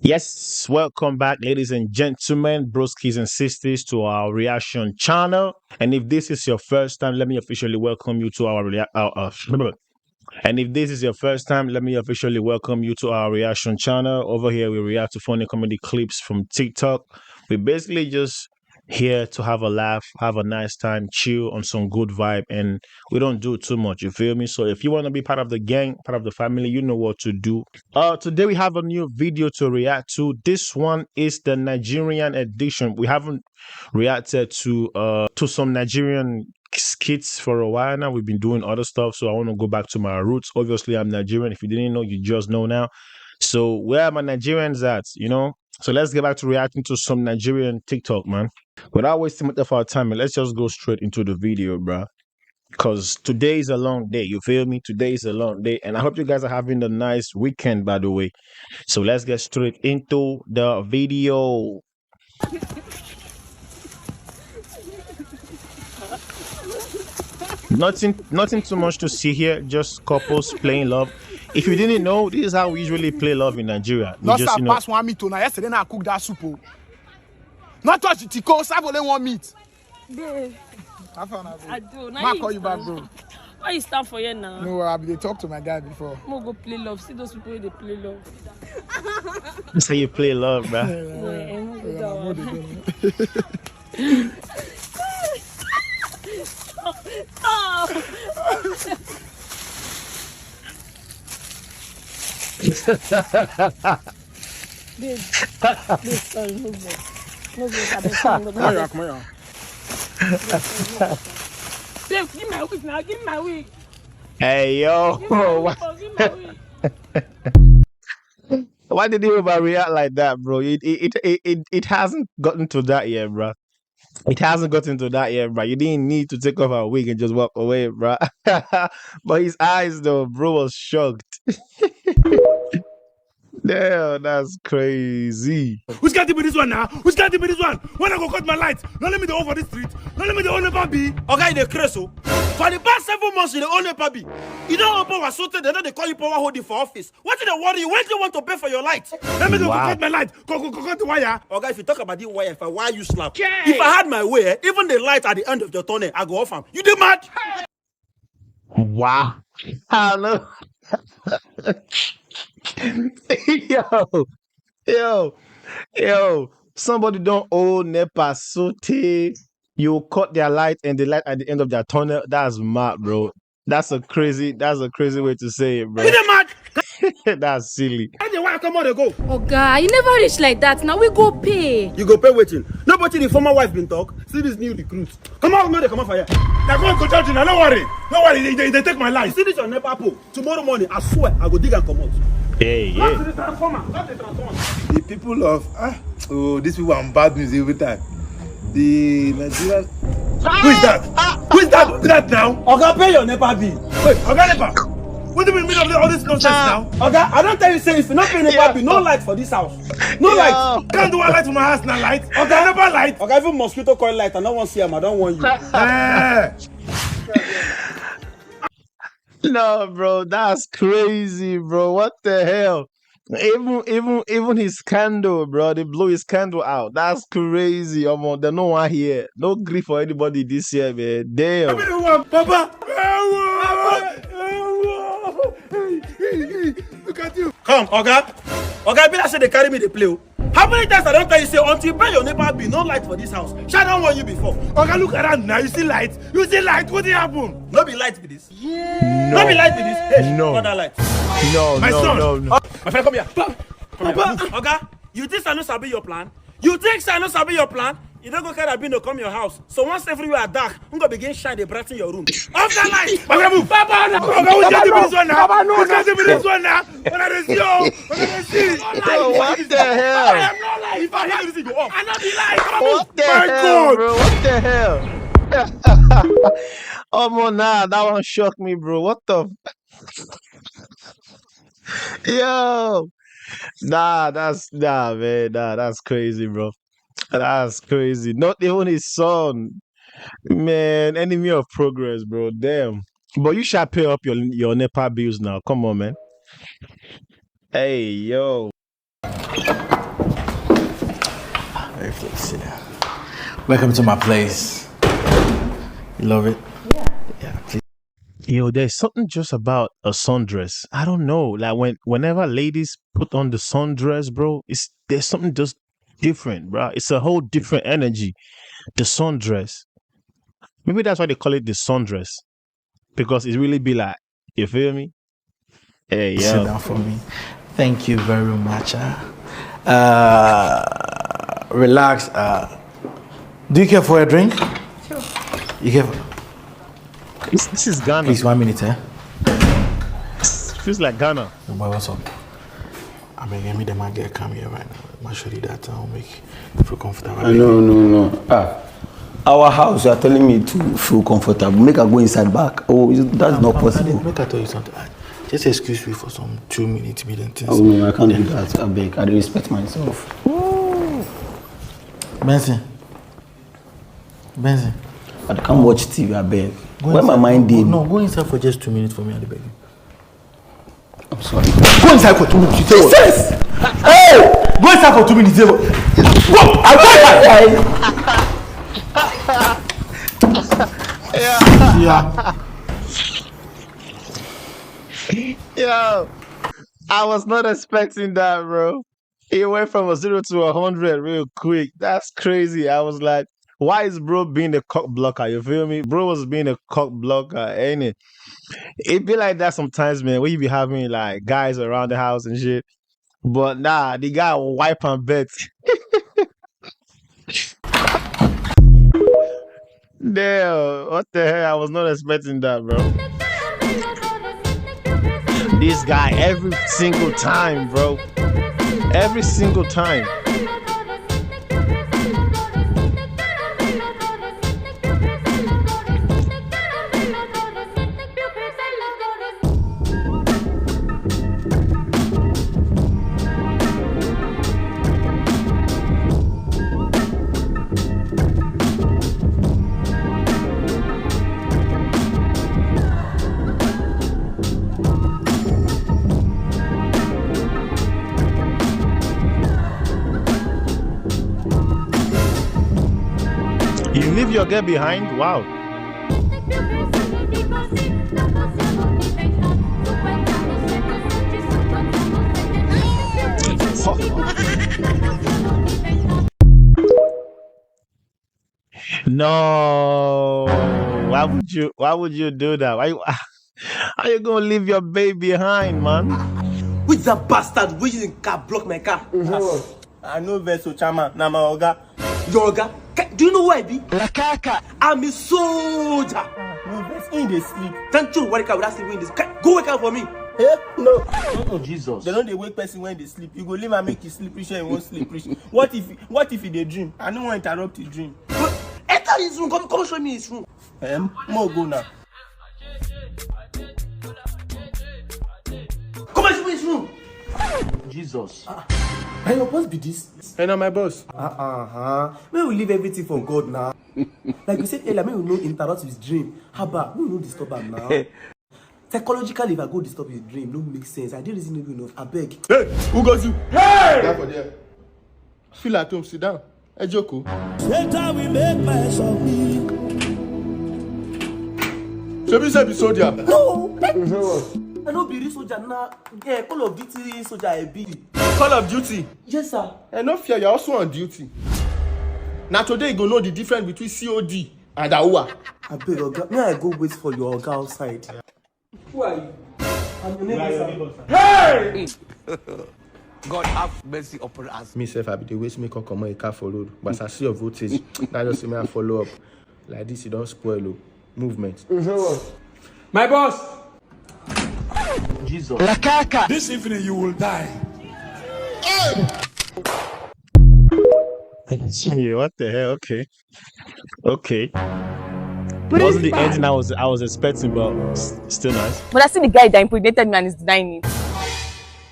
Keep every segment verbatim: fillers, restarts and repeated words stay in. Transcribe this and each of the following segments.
Yes, welcome back, ladies and gentlemen, broskis and sisters, to our reaction channel. And if this is your first time, let me officially welcome you to our rea- uh, uh, and if this is your first time, let me officially welcome you to our reaction channel. Over here, we react to funny comedy clips from TikTok. We basically just here to have a laugh, have a nice time, chill on some good vibe, and we don't do too much. You feel me? So if you want to be part of the gang, part of the family, you know what to do. Uh, today we have a new video to react to. This one is the Nigerian edition. We haven't reacted to uh to some Nigerian skits for a while now. We've been doing other stuff, so I want to go back to my roots. Obviously, I'm Nigerian. If you didn't know, you just know now. So where are my Nigerians at? You know. So let's get back to reacting to some Nigerian TikTok, man. Without wasting much of our time, let's just go straight into the video, bruh. Because today is a long day. You feel me? Today is a long day, and I hope you guys are having a nice weekend, by the way. So let's get straight into the video. Nothing, nothing too much to see here. Just couples playing love. If you didn't know, this is how we usually play love in Nigeria. We Not just, start you know, pass one meat o. Na yesterday na I cook that soup o. Not touch the tiko, serve only one meat. Babe, Have fun, have I fun. do. Ma call you back, bro. Why you stand for here now? No, I be dey talk to my guy before. Mo go play love. See those people wey dey play love. Say you play love, bruh. Well, eh, mo go Yeah, that na more one. dey do. Stop. Babe, babe, sorry, no go. No go, I beg, no go, no Come here, go. come here. Babe, give my wig now, give my wig. Hey yo, Give my wig, why, oh, give my wig. Why did he overreact like that, bro? It it, it it it it hasn't gotten to that yet, bro. It hasn't gotten to that yet, bro. You didn't need to take off her wig and just walk away, bro. But his eyes, though, bro, was shocked. Damn, that's crazy. Which can't be this one now? Which can't be this one? When I go cut my lights, don't let me the over this street. Don't let me the only baby. Okay, the crazy. For the past seven months, you the only baby. You don't open was so they don't they call you power holding for office. What did they worry you? When do you want to pay for your light? Let me go Wow. Cut my light. Go, go, go cut the wire. Okay, if you talk about the wire, if I wire you slap. If I had my way, even the light at the end of your tunnel, I go off am. You dey mad? Wow. I know. Yo, yo, yo. Somebody don't owe NEPA so tey you cut their light and the light at the end of their tunnel. That's mad, bro. That's a crazy, that's a crazy way to say it, bro. You dey mad? That's silly. How the wire come out dey go? Oga, you never reach like that. Now we go pay. You go pay waiting. Nobody the former wife been talk. See this new recruit. Come out, no, they come out fire. Now go go charge you. Now, no worry, no worry. They, they, they take my life. You see this your NEPA pole. Tomorrow morning, I swear, I go dig and come out. Hey, Not yeah. the transformer. Not the transformer. The people of ah, oh, these people are on bad news every time. The Nigerian. Who is that? Who is that? Who is that now? Oga, pay your NEPA bill. Wait, Oga NEPA. What do you mean of all this nonsense now? Oga, I don't tell you say if you not pay NEPA bill, no light for this house. No light. Can't do a light for my house now. Light. Oga NEPA light. Oga, even mosquito coil light, I don't want see am. I don't want you. Eh. No, bro, that's crazy, bro. What the hell? Even even even his candle, bro. They blew his candle out. That's crazy. Omo, they no one here. No grief for anybody this year, man. Damn. Everyone, Papa. Look at you. Come, Oga. Oga, be like say they carry me, they play. Oh. How many times I don't tell you say until you pay your NEPA bill, no light for this house? Shall I don't want you before? Oga, look around now. You see light? You see light? What did happen? No be light be this. No be light be this. Hey, No. Not that light. No, My no, son. no, no. Oh, my friend, come here. Come here. Oga, you think I no sabi your plan? You think I no sabi your plan? You don't go carry Abino come your house. So once everywhere dark, I'm gonna begin shine the bright in your room. Off the light. Oga, move. Papa, no, Oga, who's getting me this one now? Who's getting me this one now? When I see you, when I see you. Yo, what the hell? If I hear anything, go off. I not be lying. Come on, What move. the My hell, God. Bro? What the hell? Oh, nah, that one shocked me, bro. What the? F- Yo, nah, that's nah, man, nah, that's crazy, bro. That's crazy. Not even his son, man. Enemy of progress, bro. Damn. But you shall pay up your your NEPA bills now. Come on, man. Hey, yo. Sit down. Welcome to my place. You love it? Yeah. Yeah, please. Yo, there's something just about a sundress. I don't know. Like when whenever ladies put on the sundress, bro, it's there's something just different, bro. It's a whole different energy. The sundress. Maybe that's why they call it the sundress. Because it really be like, you feel me? Hey, yo. Sit down for me. Thank you very much. Uh, uh, relax. Uh, do you care for a drink? Sure. You care? For... This, this is Ghana. Please, one minute, eh? Feels like Ghana. Boy, what's up? I mean, let me the man get come here right now. Make sure that I'll make you feel comfortable. Ah, no, no, no. Ah, our house, you are telling me to feel comfortable. Make I go inside back. Oh, that's not possible. Make I tell you something. Ah, just excuse me for some two minutes, be then things. Oh, no, I can't do that. I beg. I dey respect myself. Benson. Benson. I can't watch T V, I beg. Where my mind dey? No, go inside for just two minutes for me, I beg. I'm sorry. Go inside for two minutes. You say what? Sis! Hey! Go inside for two minutes. You say what? Go! I go inside. Yeah. Yo, I was not expecting that, bro. He went from a zero to a hundred real quick. That's crazy. I was like, why is bro being a cock blocker? You feel me? Bro was being a cock blocker, ain't it? It be like that sometimes, man. When you be having like guys around the house and shit, but nah, the guy will wipe and bet. Damn, what the hell? I was not expecting that, bro. This guy every single time, bro. Every single time. You leave your girl behind? Wow. No, why would you? Why would you do that? Why? You, how you gonna leave your baby behind, man? Which that bastard wey use him car block my car? I no vex o, chairman, na my oga. Your oga? Do you know who I be? Lakaka. I'm a soldier. No vex, he dey sleep. Thank you, wake up without sleeping this. Go wake up for me. Eh? No. Oh, Jesus. They don't dey wake person when they sleep. You go leave and make you sleep, reach when you won't sleep, reach. What if, what if he dey dream? I no wan interrupt his dream. Enter his room. Come, come show me his room. Em, mo go now. Come and show me his room. Jesus. Ah, na your boss be this? Hey, na my boss. Uh-uh. May we leave everything for God now. Like we said earlier, may we no interrupt his dream. Haba, may we no disturb am now. Psychologically, if I go disturb your dream, no make sense. I dey reasonable enough. I beg. Hey, who goes you? Hey! That for there. Feel at home, sit down. Ẹ jókòó. Later we make mess of me. Shebi say be soldier. No. I no be real soldier na. Eh, Call of Duty soldier I be. Call of Duty. Yes, sir. Eh, no fear, you're also on duty. Now today you go know the difference between C O D and awa. I beg, oga, may I go wait for your oga outside? Who are you? I'm your neighbor, sir. Hey! God have mercy upon us. Me sef, I be dey wait make I comot a car for road, but as I see your voltage, now just say me I follow up. Like this, you don spoil o. Movement. My boss. Jesus. Lakaka. This evening you will die. Hey, what the hell? Okay. Okay. Wasn't the ending I was, I was expecting, but s-, still nice. But I see the guy that impregnated me and is denying it.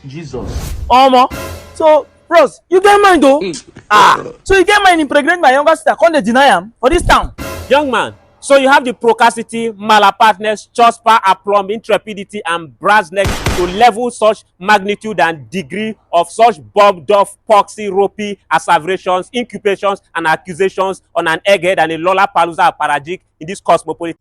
Jesus. Omo. So, bros, you get mind though? Ah, so you get mind impregnate my younger sister, come dey deny am for this town? Young man, So you have the procacity, malapertness, chutzpah, aplomb, intrepidity, and brass neck to level such magnitude and degree of such bombed off, poxy, ropey asseverations, inculpations, and accusations on an egghead and a lollapalooza apparatchik in this cosmopolitan.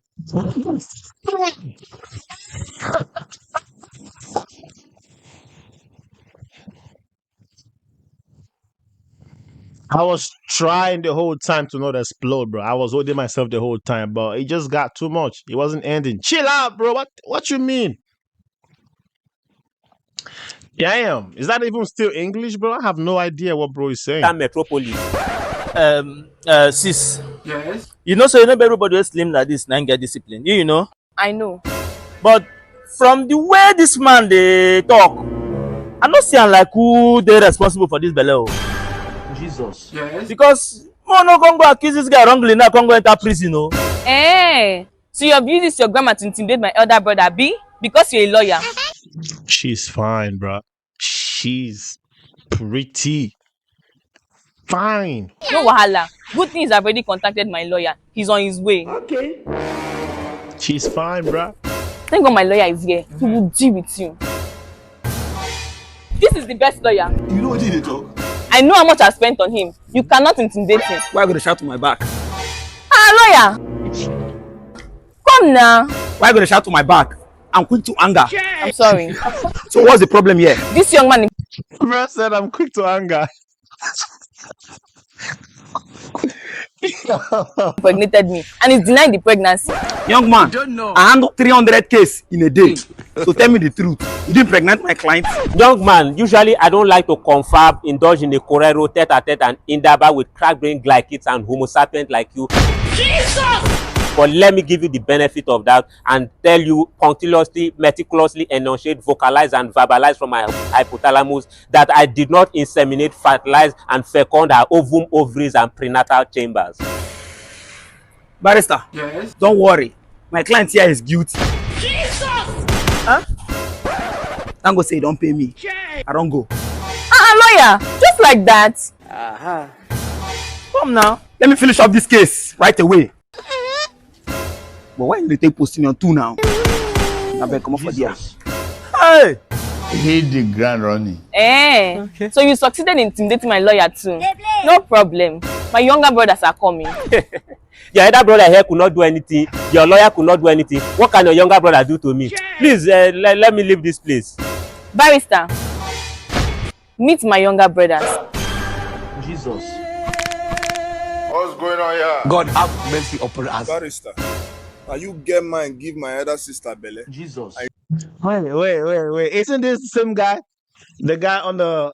I was trying the whole time to not explode, bro. I was holding myself the whole time, but it just got too much. It wasn't ending. Chill out, bro. What what you mean? Damn, is that even still English, bro? I have no idea what bro is saying. Metropolis. Um, uh, sis, Yes. You know, so you know, everybody is slim like this, now get discipline. You, you know, I know. But from the way this man they talk, I not see am like who they responsible for this belle. Jesus. Yes. Because no, no, come go accuse this guy wrongly now, come go enter prison, no. Eh. So you have used this your grandma to intimidate my elder brother, B? Because you're a lawyer. She's fine, bro. She's pretty fine. No wahala. Good thing is I've already contacted my lawyer. He's on his way. Okay. She's fine, bro. Thank God my lawyer is here. He will deal with you. This is the best lawyer. You know what they talk? I know how much I spent on him. You cannot intimidate him. Why go dey shout to my back? Ah, lawyer! Come now. Why go dey shout to my back? I'm quick to anger. I'm sorry. So what's the problem here? This young man Bro said I'm quick to anger. Impregnated me and he's denying the pregnancy. Young man, I handle three hundred case in a day. So tell me the truth. You didn't pregnant my client? Young man, usually I don't like to confab, indulge in a corero, tete-a-tete and indaba with crack brain glycates and homo sapient like you. But let me give you the benefit of that and tell you punctiliously, meticulously enunciate, vocalize and verbalize from my hypothalamus that I did not inseminate, fertilize and fecund her ovum, ovaries and prenatal chambers. Barrister, Yes. Don't worry. My client here is guilty. Huh? Thank God say you don't pay me. I don't go. Ah, lawyer, just like that. Come now. Let me finish up this case right away. But why you dey take posting on two now? I beg come up for there. Hey! Hit the ground running. Eh. So you succeeded in intimidating my lawyer too. No problem. My younger brothers are coming. Your elder brother here could not do anything. Your lawyer could not do anything. What can your younger brother do to me? Please, uh, let, let me leave this place. Barrister, meet my younger brothers. Jesus. What's going on here? God have mercy upon us. Barrister, now you get mind give my elder sister belle. Jesus. Wait, wait, wait, wait. Isn't this the same guy? The guy on the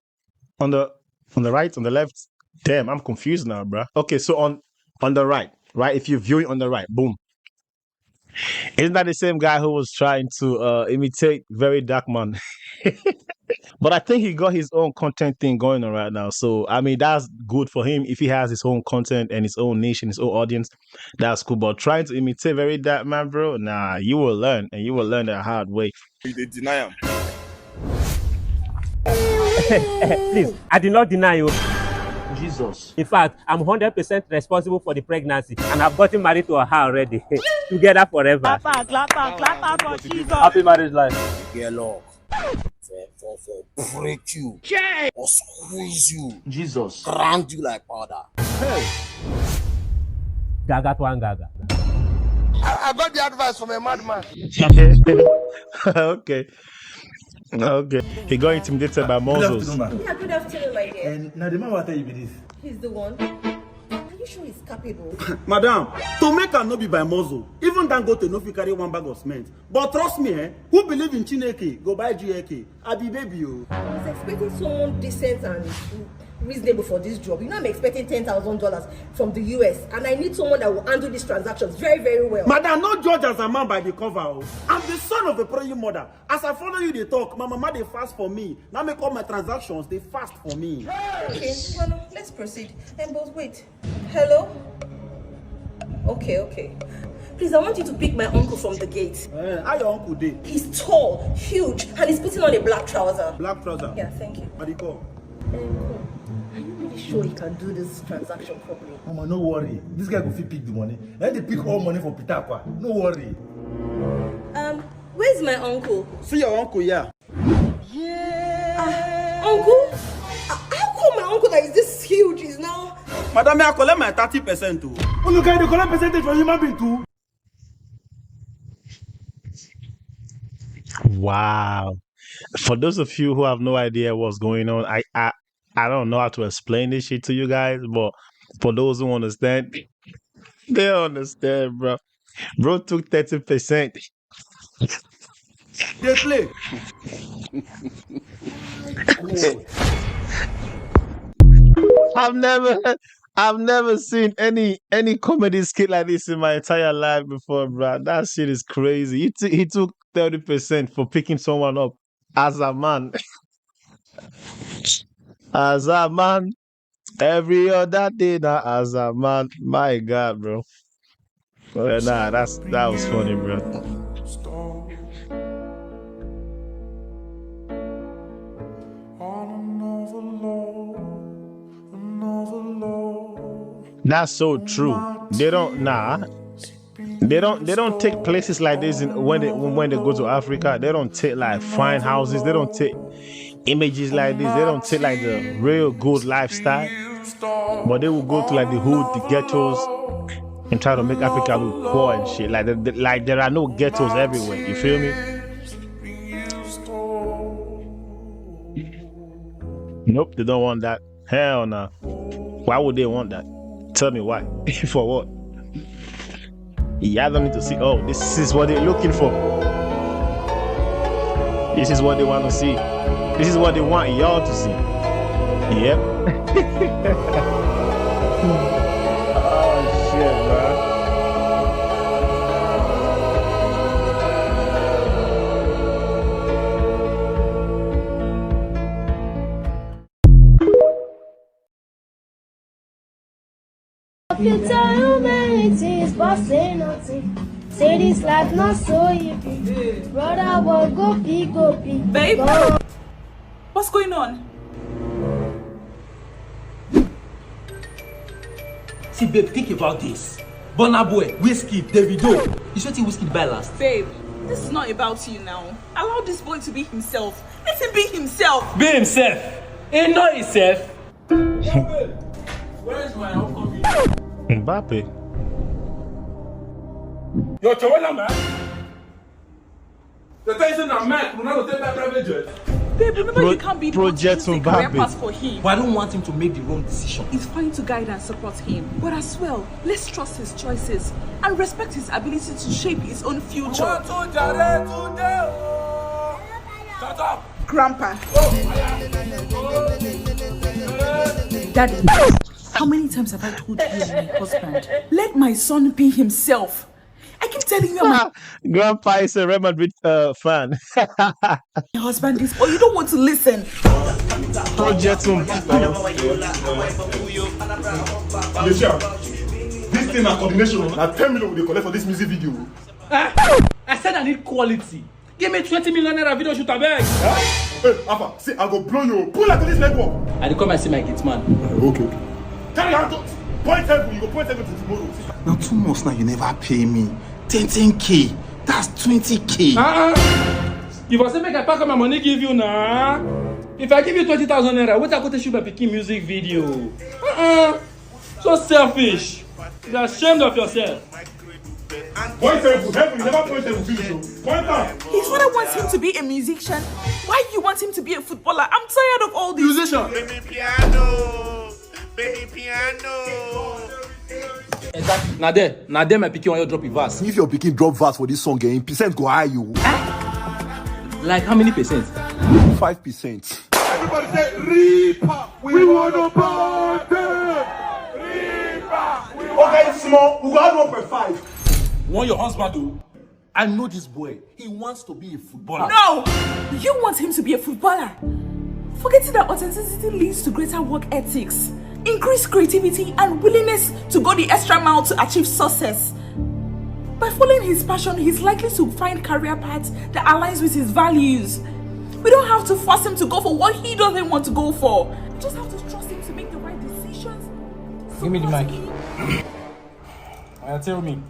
on the on the right, on the left? Damn, I'm confused now, bro. Okay, so on on the right, right? If you view it on the right, boom. Isn't that the same guy who was trying to uh, imitate Very Dark Man? But I think he got his own content thing going on right now. So I mean, that's good for him if he has his own content and his own niche and his own audience. That's cool. But trying to imitate Very Dark Man, bro, nah, you will learn, and you will learn the hard way. You dey deny am. Please, I did not deny you. Jesus. In fact, I'm hundred percent responsible for the pregnancy, and I've gotten married to her already. Together forever. Happy marriage life. Get luck. For, for, for break you or squeeze you, Jesus. Grind you like powder. Gaga to gaga. I, I got the advice from a madman. Okay. Okay. He got intimidated by Good muscles. afternoon, ma. Yeah, good afternoon, my dear. And now the man will tell you be this. He's the one. Are you sure he's capable? Madam, to make am no be by muscle. Even Dangote no fit carry one bag of cement. But trust me, eh, who believe in Chineke go buy G L K. I be baby o. I was expecting someone decent and reasonable for this job. You know, I'm expecting ten thousand dollars from the U S, and I need someone that will handle these transactions very, very well. Madam, no judge as a man by the cover o. I'm the son of a praying mother. As I follow you dey talk, my mama dey fast for me. Now make all my transactions dey fast for me. Okay, well, let's proceed. And but wait, hello. Okay, okay. Please, I want you to pick my uncle from the gate. Eh, how your uncle dey? He's tall, huge, and he's putting on a black trouser. Black trouser. Yeah, thank you. What do you call? Um, are you really sure he can do this transaction properly. Mama, no worry. This guy go fit pick the money. Let dey pick all money for Peter Akwa. No worry. Um, where's my uncle? See your uncle here. Ah, uncle? Ah, how come my uncle that is this huge is now? Madam, may I collect my thirty percent too? Unu guy dey collect percentage for human being too. Wow. For those of you who have no idea what's going on, I I, I don't know how to explain this shit to you guys, but for those who understand, they understand, bro. Bro took thirty percent. Dey play. I've never I've never seen any any comedy skit like this in my entire life before, bro. That shit is crazy. He, t- he took thirty percent for picking someone up as a man. As a man, every other day now as a man. My God, bro. Well, nah, that's that was funny, bro. That's so true. They don't nah. They don't they don't take places like this in, when they when they go to Africa. They don't take like fine houses. They don't take images like this. They don't take like the real good lifestyle. But they will go to like the hood, the ghettos, and try to make Africa look poor and shit. Like the, the- like there are no ghettos everywhere. You feel me? Nope, they don't want that. Hell no. Why would they want that? Tell me why. For what? Y'all don't need to see. Oh, this is what they're looking for. This is what they want to see. This is what they want y'all to see. Yep. Oh shit, man. Peter, you many things, but say nothing. Say this life not so easy. Brother, one go big, go big. Babe, Go. What's going on? See, babe, think about this. Burna Boy, Wizkid, Davido. You swear Wizkid buy last? Babe, this is not about you now. Allow this boy to be himself. Let him be himself. Be himself. He know himself. Where is my upcoming? Mbappe. Your Chawela man. The tension I'm mad. We're not going to take that private jet. Babe, remember Pro- you can't be the Project one to choose the career Mbappe. Path for him. But I don't want him to make the wrong decision. It's fine to guide and support him, but as well, let's trust his choices and respect his ability to shape his own future. Wọ́n tún jàre today o. Shut up. Grandpa. Daddy, how many times have I told you and my husband? Let my son be himself. I keep telling you, my Grandpa is a Real Madrid uh, fan. husband is, but you don't want to listen. Project Mbappe. Michelle, this thing na coordination. Na ten million we dey collect for this music video. I said I need quality. Give me twenty million naira video shoot, abeg. Hey, Alpha, see, I go blow you. Pull out of this network. I dey come and see my gate man. Okay, okay. Carry out. Point seven, you go point seven to tomorrow. Now two months now you never pay me. Ten ten K. That's twenty K. Uh-uh. You for say make I pack all my money give you now. If I give you twenty thousand naira, what I go to shoot my pikin music video? Uh-uh. So selfish. You are ashamed of yourself. Point seven, heaven, you never point seven finish o. Point am. His father wants him to be a musician. Why you want him to be a footballer? I'm tired of all this. Musician. Baby piano, baby piano. Exactly. Na there, na there my pikin wan drop a verse. If your pikin drop verse for this song, eh, percent go high you. Like how many percent? Five percent. Everybody say, Reaper, we wanna party. Reaper, we wanna. Okay, small, we go add one point five. Warn your husband o. I know this boy. He wants to be a footballer. No! You want him to be a footballer? Forgetting that authenticity leads to greater work ethics, increased creativity, and willingness to go the extra mile to achieve success. By following his passion, he's likely to find career paths that aligns with his values. We don't have to force him to go for what he doesn't want to go for. We just have to trust him to make the right decision. Give me the mic. Now tell me,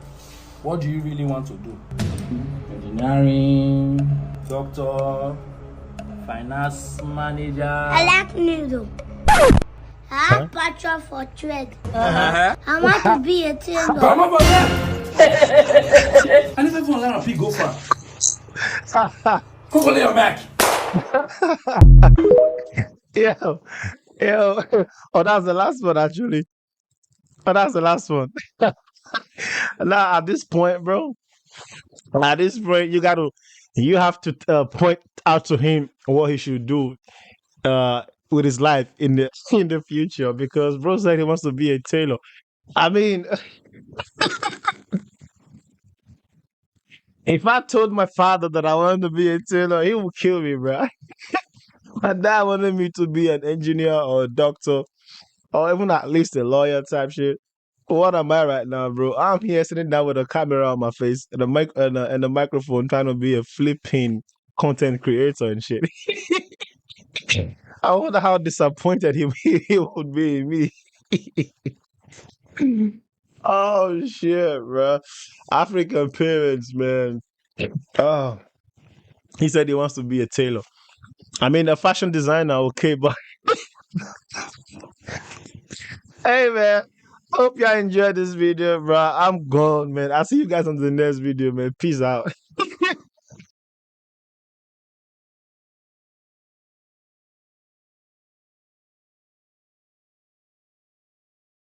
what do you really want to do? Engineering, doctor, finance manager. I like needle. I have passion for thread. I want to be a tailor. Come up on that! I never even learn a pig go far. Come on, your mic. Yeah. Yeah. Oh, that's the last one, actually. Oh, that's the last one. Now, at this point, bro, at this point, you gotta, you have to uh, point out to him what he should do uh, with his life in the in the future, because bro said he wants to be a tailor. I mean, if I told my father that I wanted to be a tailor, he would kill me, bro. My dad wanted me to be an engineer or a doctor or even at least a lawyer type shit. What am I right now, bro? I'm here sitting down with a camera on my face and a mic and a, and a microphone, trying to be a flipping content creator and shit. I wonder how disappointed he, he would be in me. Oh shit, bro. African parents, man. Oh, he said he wants to be a tailor. I mean, a fashion designer, okay, but hey, man. Hope y'all enjoyed this video, bro. I'm gone, man. I'll see you guys on the next video, man. Peace out.